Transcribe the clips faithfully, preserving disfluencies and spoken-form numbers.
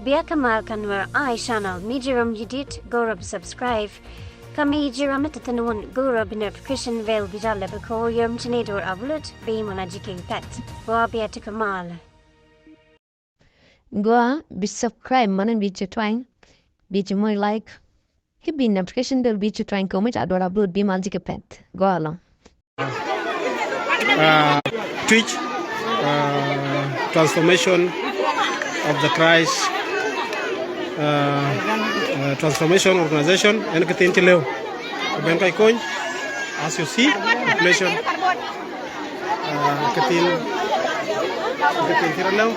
Bia kä mal kä Nuer Eye Channel, mi ji̱ ram ji̱ dit, go̱rä bi subscribe. Kä mi ji̱ ram mi te thi̱n wun, go̱rä bi notification bell bi jal lɛ bi ko̱r yom ci ni do̱r upload, bi mɔna ji̱ kɛ pɛt. Gua bia ti kä mal. Gua bi subscribe, mɔna bi ci twany, bi ci moc like. Ki bi notification bell bi ci twany kɛ mi ca do̱r upload bi mal ji̱ kɛ pɛt. Gua lɔ. Uh, Twic, uh, Transformation of the Christ, uh, uh, Transformation Organization, ɛn kɛ thi̱n ci lëw. Kɛ ben kɔc kony, as you see, population, uh, kɛ thi̱n, kɛ thi̱n ci rɔ lëw.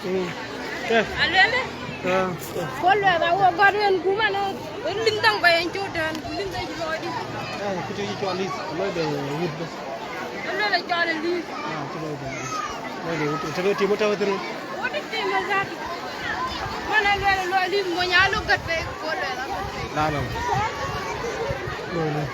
Mm. Kɛ? A luɛlɛ. Ah. Kɔ luɛth a wä gɔt wen kumɛ nɔ. Wen liŋ daŋ bɛ yɛn cot tɛn ku liŋ daŋ ci lɔɔcdi. Ah, ku te ci cɔl i̱ lɔc bɛ wut bä. Wen luɛlɛ cɔl i̱ li̱i̱. Ah, ci lɔc bɛ wut. Lɔc bɛ wut. Te lɔc tim wä tɛwä thi̱n wä. Wä ti tim wä zat. Mɔnɛ luɛlɛ lɔc li̱i̱ mɔ nya lo gät bɛ kɔ luɛth a gät bɛ. La la. Lɔc li̱i̱.